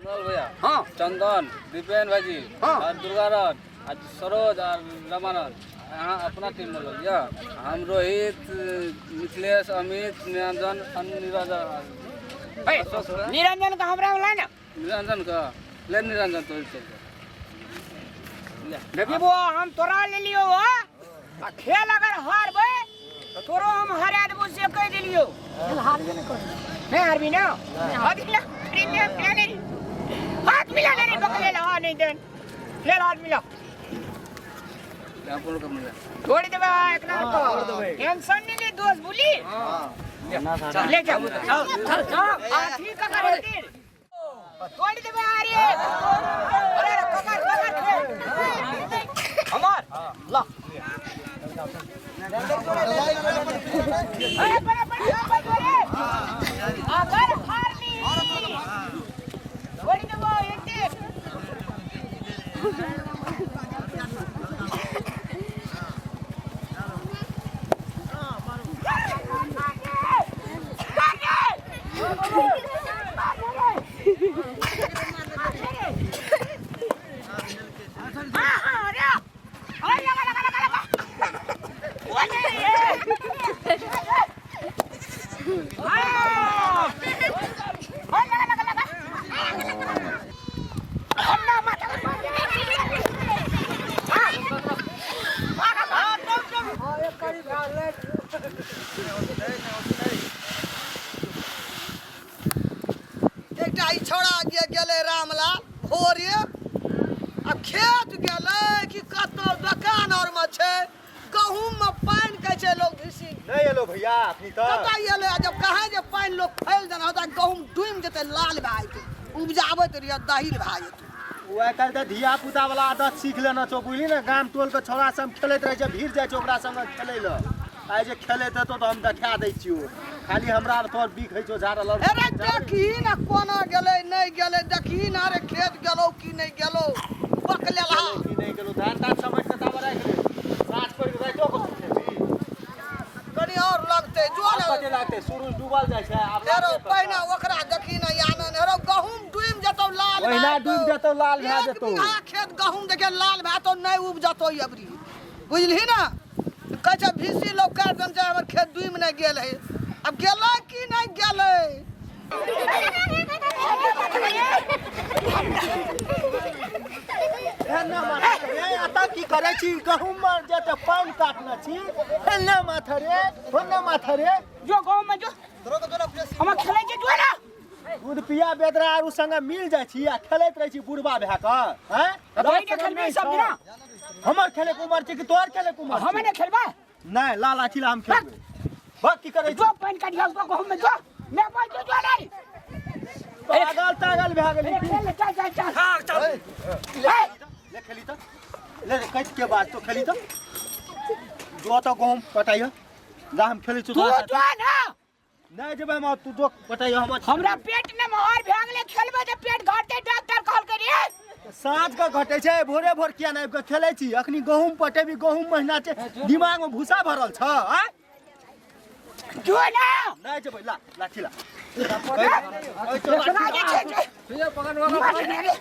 भैया। हाँ। चंदन, दीपेन भाईजी। हाँ। और दुर्गारन आ सरोज और रमानंद, अहाँ अपना टीम में लिअ। हम रोहित, मिथिलेश, अमित, निरंजन, निरंजन। हे, निरंजन का हमरा वाला ना। निरंजन का ले, निरंजन तो चल ले। देखी बुआ, हम तोरा ले लियो हो आ खेल अगर हारबै तो तोरो हम हरा देबो, से कह देलियो। हारबे नहीं करी। नहीं हारबी ना? हाथ मिला, अरे ले, ले ले, हाथ मिला ले रे, पकड़ ले। हाँ, नहीं देन ले, हाथ मिला। अपन के मिला। छोड़ देबे एकरा तो, टेंशन नहीं ले दोस्त, बोली ले जाओ। चल चल चल, आ ठीक कर दे, तोड़ देबे। अरे अरे, पकड़ पकड़ खेल हमार ला। अरे बड़े बड़े बड़े, अगर हार ली तोड़ देबो एक दिन। एकटा ई छौड़ा जे गेलै रामलाल भोरे आ खेत गेलै कि कतौ दोकान आर मे छै, गहूम मे पानि कहै छै लोग घिसी। नहि एलो भैया अखनी तक? कतऽ एलै? आ जब कहे जे पानि लोग फैल देना होता, गहूम डूमि जेतै, लाल भए जेतै, उपजाबैत रहिए दहिल भए जेतै। ओ आइ काल्हि तऽ धिया पुता वाला आदत सीख लेना छौ, बुझली ने? गाम टोल के छौड़ा सब खेलैत रहै छै, भीड़ जाइ छै ओकरा संगे खेलै लए। आइ जे खेलैत हेतौ तऽ हम देखा दै छियौ। खाली हमरा तोहर बिख होइ छौ झाड़ल। अरे देखही ने कोना गेलै, नहि गेलै, देखही ने। अरे खेत गेलौ कि नहि गेलौ, पक लेलहा। की नहि गेलौ? धान तान समेट कऽ ताबे राखि ले, साँझ पड़ि राइतो कऽ सुखेबही। कनि और लगतै जो। आब ने कते लागतै? सूरज डूबल जाइ छै आब। हेरो लागतै। पहिने ओकरा देखी ने आनन। हेरो गहूम डूबि जेतौ, लाल भए ओहिना जेतौ। डूबि जेतौ, लाल भए एक जेतौ। बीघा खेत गहूम देखे लाल भए तो नहि उपजतौ अबरी, बुझलही ने? कहै छै भीसी लोग काटि देने छै, हमर खेत डूबि नहि गेल है। आब गेलै कि नहि गेलै? एतऽ की करै छी? गहूम मे जे पानि काटने छी, हेने माथा रे, होने माथा रे। जो गाँव में जो, हम खेलै छी, जो ना। दूध पिया बेदरा आरू संगे मिल जाइ छी आ खेलैत रहै छी बुढ़बा भए कऽ, हैं? तोही ने खेलबी सब दिना। हमर खेले के उमर छै कि तोहर खेले के उमर? हम ने खेलबा। नहि, लाल लाठी ला हम खेलबै। बक, की करै छी? जो पानि काटिया उसको गहूम में, जो मैं बोल, जो जो नहीं। पागल तागल भए गेली की? खेल, चल चल चल। हाँ, चल। हे, ले खेली तऽ ले रे, कैट के बाद तो खेली तऽ जो तऽ गहूम कटाइयो जा, हम खेलै छी तू तोरा साथे। जो ना। नहि जेबै हम, तू जो कटाइयो हम। हमरा पेट ने मोहर भए गेलै, खेलबै तऽ पेट घटतै, डॉक्टर कहलकै रे। साँझ के घटै छै, भोरे भोर किया नहि आबि कऽ खेलै छी? अखनी गहूम पटेबी, गहूम महीना छै, दिमाग मे भूसा भरल छ, आँय? जो ना। नहि जेबै, ला लाठी ला। सुना जे छै जे। भैया, पकड़ वाला। मार रे रे।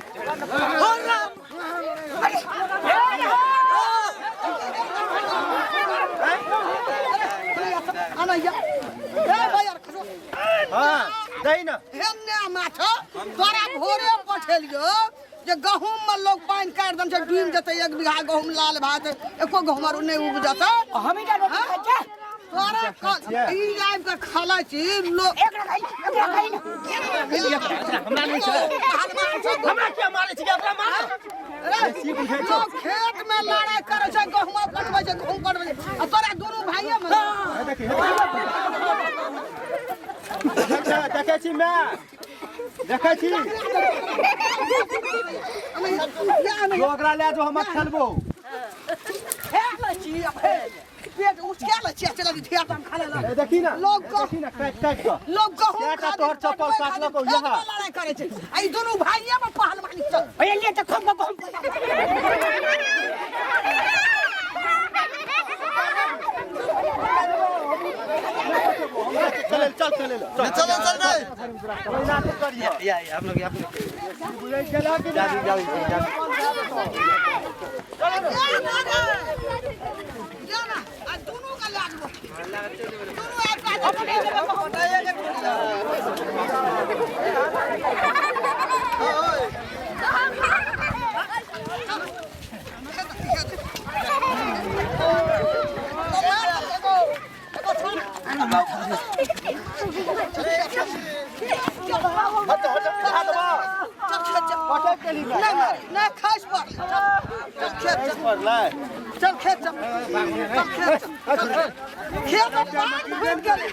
अनैया ए भाई यार, खसो। हाँ, दही न। हेने माछ तोरा भोरे पठेलियो जे गहूम में लोग पानि काटि देने छै, डूबि जेतै, एक बीघा गहूम लाल भए जेतै, एको गहूम आर नहि उपजतै। हम इटा रोटी खाइ छै। तोरा ई आबि कऽ खेलै छी लोग। एकरा खाइ, एकरा खाइ ना। हमरा नहि छै। हमरा किया मारै छी? एकरा मार। बेसी बुझै छौ। लोग खेत में लड़ाई करै छै, गहूम कटबै छै, गहूम कटबै छै, आ तोरा दुनू भाइये में। हे देखी, हे देखी। देखै छी माय, देखै छी। जो ओकरा ले जो, हम खेलबो। पेट उठा लै छियै, चल धिया पुता खा लेलक। ए देखी ना। लोग ए देखी ना, काटि काटि कऽ लोग गहूम कएटा खातिर तोहर चप्पल पटबै काटलकौ खातिर यहाँ? खेतमे लड़ाइ करै छै आ ई दुनू भाइये मे पहलवानी चल। भैया ले तऽ खूब गहूम। चल चल। चल खेले ले चल चलो चल रे ओहिना तू करियो या या आप लोग आप लोग बुझै गेला कि जादू जादू जादू जाना आ दुनू के लागबो दुनू एक हट हट खा देबा चल खेत चल पटक के ली नहीं नहीं खस पर चल खेत चल पड़लै चल खेत चल चल खेत चल चल खेत में पानी फूट गेलै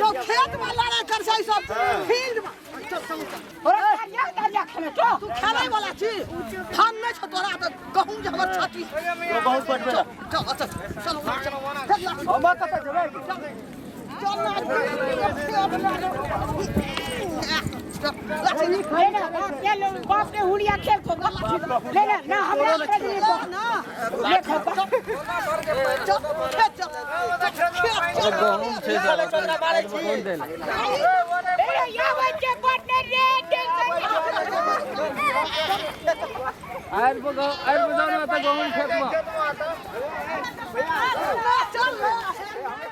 लोग खेत में लड़ाई कर छै सब फील्ड में चल चल चल अरे दरिया खेले तो तू खेलै वाला छी हम नहि छौ तोरा तऽ गहूम जे हमर छाती तो बहुत पटबे चल चल अच्छा चल चल चल लाठी। हम कतऽ जेबै चल ना चल लाठी ले ना बाप के लो बाप के हुड़िया खेल को ले ना ना हमरा के लिए ना ले खो चल खेत चल खेत चल गहूम छै चल चल मारै छी ए या बच्चे पार्टनर रे टेंशन आयर पर आयर पर जाओ ना तो गहूम खेत में ना